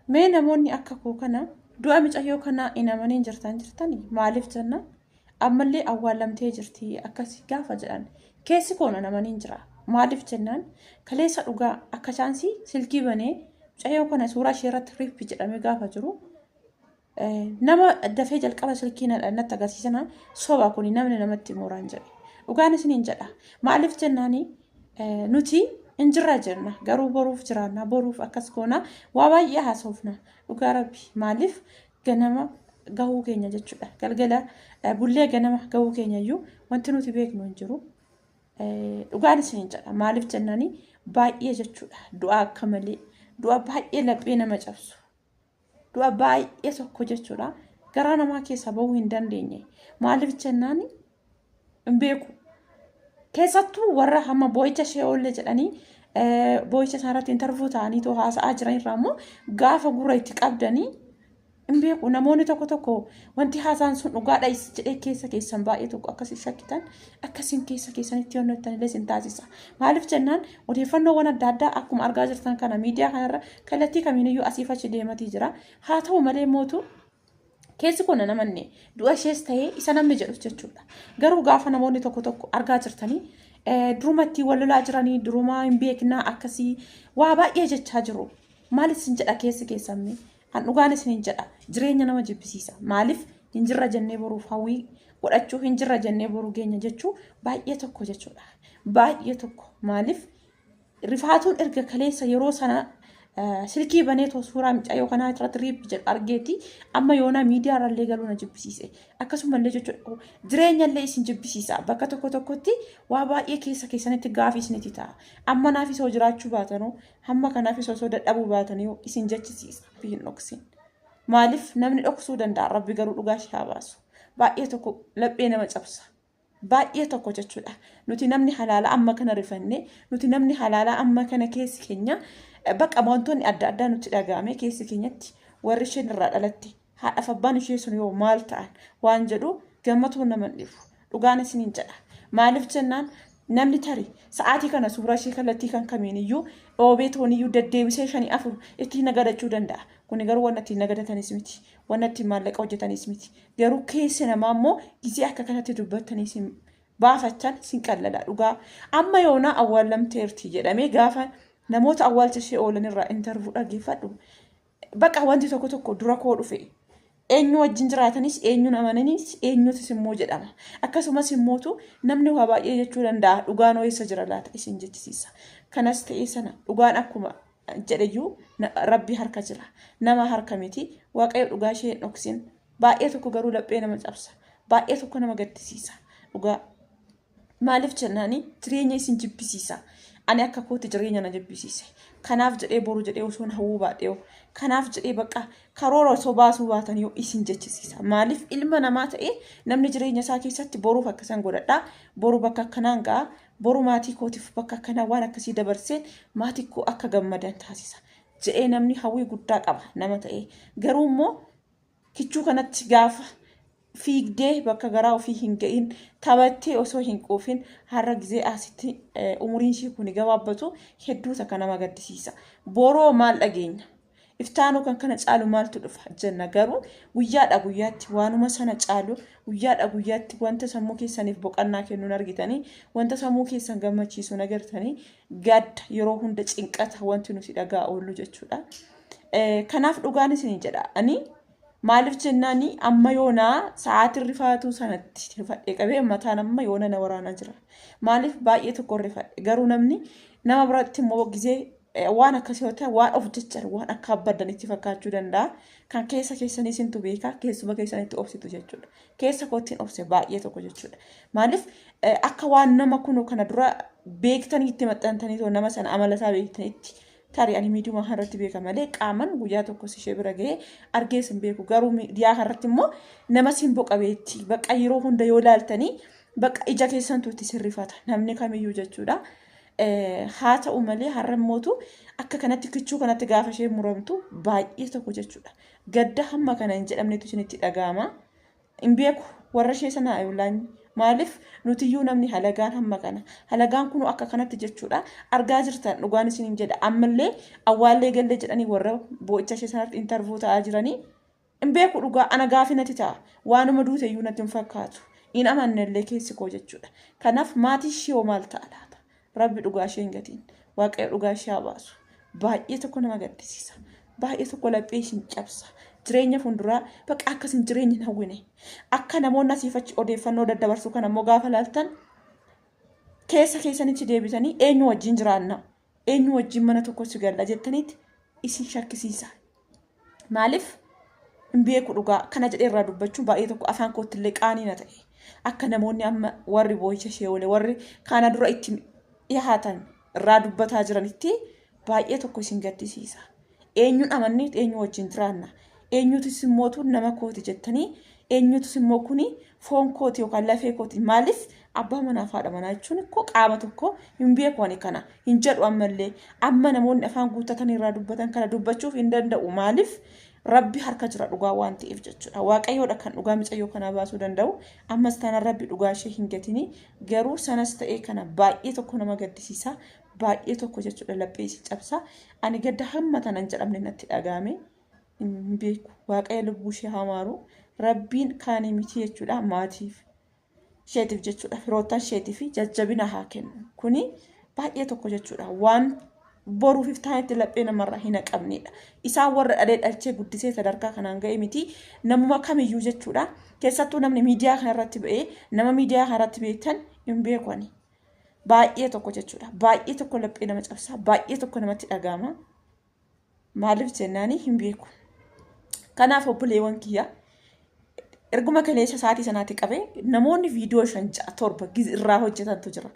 Mee namoonni akka koo kana du'a micayyoo kanaa hin amaniin jirtan jirtanii maaliif jenna ammallee awwaalamtee jirti akkasi gaafa jedhan keessi koo nan amaniin jira maaliif jennaan kaleessa dhugaa akka chaansii silkii banee micayyoo kana suuraa ishee irratti rip jedhamee gaafa jiru nama dafee jalqaba silkii natti agarsiisana soba kuni namni namatti mooraan jedhe dhugaan isiniin jedha maaliif jennaani nuti hin jirra jenna garuu boruuf jiraanna boruuf akkas goona waa baay'ee haasofna dhugaa rabbi maaliif ganama gahuu keenya jechuudha galgala bullee ganama gahuu keenya iyyuu wanti nuti beeknu hin jiru dhugaan isiniin jedha maaliif jennaani baay'ee jechuudha du'a akka malee du'a baay'ee laphee nama cabsu du'a baay'ee tokko jechuudha garaa namaa keessaa bahuu hin dandeenye maaliif jennaan hin beeku keessattuu warra hamma boo'icha ishee oolle jedhanii boo'icha isaarratti intarvuu ta'anii too haasa'aa jiran irraa immoo gaafa gurra itti qabdanii hin beeku namoonni tokko tokko wanti haasaan sun dhugaadha jedhee keessa keessan baay'ee tokko akkasii shakkitan akkasiin keessa keessanitti honnettan illee isin taasisa. Maaliif jennaan odeeffannoowwan adda addaa akkuma argaa jirtan kana miidiyaa kanarra kallattii kamiiniyyuu asiif achi deematii jira. Haa ta'u malee mootu keessi kun nan amanne du'a ishees ta'ee isa namni jedhus jechuudha. Garuu gaafa namoonni tokko tokko argaa jirtanii durumatti wal lolaa jiranii durumaa hin beeknaa akkasii waa baay'ee jechaa jiru. Maal isin jedha keessi keessan mee? An dhugaan isiniin jedha jireenya nama jibbisiisa. Maaliif hin jirra jennee boruuf hawwii godhachuu hin jirra jennee boruu geenya jechuu baay'ee tokko jechuudha. Baay'ee tokko maaliif rifaatuun erga kaleessa yeroo sana silkii banee too suuraa mucayyoo kanaa irratti riip jedhu argeeti amma yoonaa miidiyaa irrallee galuu na jibbisiise. Akkasumallee jechuudha jireenyallee isin jibbisiisa. Bakka tokko tokkotti waa baay'ee keessa keessanitti gaafii isinitti ta'a. Amma naafis hoo jiraachuu baatanuu Hamma kanaafis osoo dadhabuu baatanii isin jechisiisa. Rabbi hin dhoksin. Maaliif namni dhoksuu danda'a Rabbi garuu dhugaa ishee haa baasu. Baay'ee tokko laphee nama cabsa. Baay'ee tokko jechuudha. Nuti namni halaala amma kana rifanne, nuti namni halaala amma kana keessi keenya bakka wantoonni adda addaa nutti dhaga'ame keessi keenyatti warri isheen irraa dhalatte haadhaaf abbaan ishee sun yoo maal ta'an waan jedhu gammatuun nama hin dhibu. Dhugaan isiniin jedha. Maaliif jennaan namni tari sa'aatii kana suuraa ishee kallattii kan kamiin iyyuu dhoobee tooniyyuu deddeebisee shanii afur ittiin nagadachuu danda'a. Kuni garuu wanna ittiin nagadatanis miti. Wanna ittiin maallaqa hojjetanis miti. Garuu keessi namaa immoo gizee akka kanatti dubbattanii isin baafachan isin qallala dhugaa. Amma yoonaa awwaallamteerti jedhamee gaafa namoota awwaalcha ishee oolan irraa intarvuu dhaggeeffadhu. Baqa wanti tokko tokko dura koo dhufe. Eenyu wajjin jiraatanis eenyuun amananis eenyutis immoo jedhama. Akkasumas immootu namni waa baay'ee jechuu danda'a dhugaan hoo eessa jira laata isin jechisiisa. Kanas ta'ee sana dhugaan akkuma jedheyyuu rabbi harka jira. Nama harka miti. Waaqayyo dhugaa ishee hin dhoksin. Baay'ee tokko garuu laphee nama cabsa. Baay'ee tokko nama gaddisiisa. Dhugaa. Maaliif jennaani jireenya isin jibbisiisa. Ani akka kootti jireenya na jibbisiise. Kanaaf jedhee boru jedhee osoon hawwuu baadhee kanaaf jedhee bakka karoora osoo baasuu baatan yoo isin jechisiisa. Maaliif ilma namaa ta'ee namni jireenya isaa keessatti boruuf akkasan godhadha. Boru bakka akkanaan ga'a. Boru maatii kootiif bakka akkanaa waan akkasii dabarseen maatii koo akka gammadan taasisa. Jedhee namni hawwii guddaa qaba nama ta'ee. Garuu immoo kichuu kanatti gaafa fiigdee bakka garaa ofii hin ga'in taphattee osoo hin quufin har'a gizee asitti umuriin ishii kun gabaabbatu hedduu takka nama gaddisiisa. Boroo maal dhageenya? Iftaanoo kan kana caalu maaltu dhufa jenna garuu guyyaadha guyyaatti waanuma sana caalu guyyaadha guyyaatti wanta sammuu keessaniif boqannaa kennuun argitanii wanta sammuu keessan gammachiisuun agartanii gadda yeroo hunda cinqata wanti nuti dhagaa oollu jechuudha. Kanaaf dhugaan isin jedha ani maaliif jennaani amma yoonaa sa'aatiin rifaatuu sanatti rifadhee qabee mataan amma yoona na waraanaa jira. Maaliif baay'ee tokko rifadhe garuu namni nama biratti immoo gizee waan akkasii yoo ta'e waan of jechan waan akka abbaddan itti fakkaachuu danda'a. Kan keessa keessanii isintu beeka keessuma keessanitti obsitu jechuudha. Keessa koottiin obse baay'ee tokko jechuudha. Maaliif akka waan nama kunoo kana dura beektanii itti maxxantanii nama sana amala isaa beektanitti Tarii ani miidiyuma kanarratti beeka malee qaaman guyyaa tokkos ishee bira gahee argees hin beeku. Garuu miidiyaa kanarratti immoo nama simboo qabeetti bakka yeroo hunda yoo ilaaltanii bakka ija keessantu itti sirrifata namni kamiyyuu jechuudha. Haa ta'u malee har'a immootu akka kanatti kichuu kanatti gaafa isheen muramtu baay'ee tokko jechuudha. Gadda hamma kana hin jedhamnetu isinitti dhaga'ama. Hin beeku warra ishee sana yoolaan Maaliif nutiyyuu namni halagaan hamma kana halagaan kunuu akka kanatti jechuudha argaa jirtan dhugaan isiniin jedha ammallee awwaallee gallee jedhanii warra boo'icha ishee sanatti intarvuu ta'aa jiranii hin beeku dhugaa ana gaafi natti ta'a waanuma duute iyyuu natti hin fakkaatu hin amannellee keessi koo jechuudha. Kanaaf maatii ishee hoo maal ta'a laata? Rabbi dhugaa ishee hin gatiin. Waaqayyo dhugaa ishee haa baasu. Baay'ee tokko nama gaddisiisa. Baay'ee tokko laphee ishin cabsa. Jireenya fuulduraa bakka akkasin jireenya hin hawwine. Akka namoonni asiif achi odeeffannoo daddabarsu kana immoo gaafa laaltan keessa keessanitti deebitanii eenyu wajjin jiraanna eenyu wajjin mana tokkotti galla jettanitti isin shakkisiisa. Maaliif hin beeku dhugaa kana jedhee irraa dubbachuun baay'ee tokko afaan kootti illee qaanii na ta'e. Akka namoonni amma warri boo'icha ishee oole warri kana dura itti dhihaatan irraa dubbataa jiranitti baay'ee tokko isin gaddisiisa. Eenyuun amannee eenyu wajjin jiraanna? Eenyutus immootu nama kooti jettanii eenyutus immoo kuni foon kooti yookaan lafee kooti maaliif abbaa manaa fi haadha manaa jechuun ikkoo qaama tokko hin beeku ani kana hin jedhu ammallee amma namoonni afaan guuttatan irraa dubbatan kana dubbachuuf hin danda'u maaliif rabbi harka jira dhugaa waan ta'eef jechuudha waaqayyoodha kan dhugaa micayyoo kanaa baasuu danda'u ammas taanaan rabbi dhugaa ishee hin gatini garuu sanas ta'ee kana baay'ee tokko nama gaddisiisa baay'ee tokko jechuudha laphee isii cabsa ani gadda hamma tanan jedhamne natti dhaga'ame hin beeku waaqayyo lubbuu ishee haa maaru rabbiin kaanii miti jechuudha maatiif isheetiif jechuudha firoottan isheetiif jajjabina haa kennu kuni baay'ee tokko jechuudha waan boruuf iftaanitti laphee namarraa hin haqamnedha isaan warra dhalee dhalchee guddisee sadarkaa kanaan ga'e miti namuma kamiyyuu jechuudha keessattuu namni miidiyaa kanarratti ba'ee nama miidiyaa kanarratti beektan hin beeku ani baay'ee tokko jechuudha baay'ee tokko laphee nama cabsaa baay'ee tokko namatti dhaga'ama Maaliif jennaani hin beeku. Kanaaf obboleewwan kiyya erguma kaleessa sa'aatii sanaatti qabee namoonni viidiyoo 5 6 7 irraa hojjetantu jira.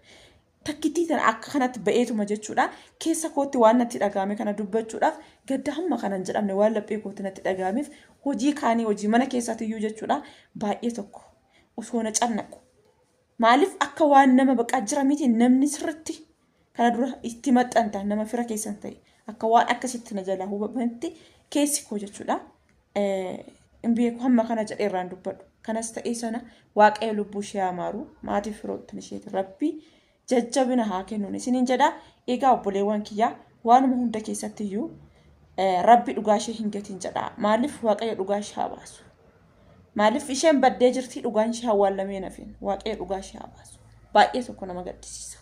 Takkittii tana akka kanatti ba'eetuma jechuudha. Keessa kootti waan natti dhaga'ame kana dubbachuudhaaf gadda hamma kana hin jedhamne waan laphee kootti natti dhaga'ameef hojii kaanii hojii mana keessaatiyyuu jechuudha baay'ee tokko osoo na cannaqu. Maaliif akka waan nama baqaa jira miti namni sirritti kana dura itti maxxantan nama fira keessan ta'e akka waan akkasitti na jalaa hubametti keessi koo jechuudha. Hin beeku hamma kana jedhee irraan dubbadhu. Kanas ta'ee sana waaqayyo lubbuu ishee haa maaru maatii firoottan isheeti rabbi jajjabina haa kennuun isiniin jedha. Egaa obboleewwan kiyyaa waanuma hunda keessatti iyyuu rabbi dhugaa ishee hin gatiin jedha. Maaliif waaqayyo dhugaa ishee haa baasu. Maaliif isheen baddee jirti dhugaan ishee awwaallamee nafin waaqayyo dhugaa ishee haa baasu. Baay'ee tokko nama gaddisiisa.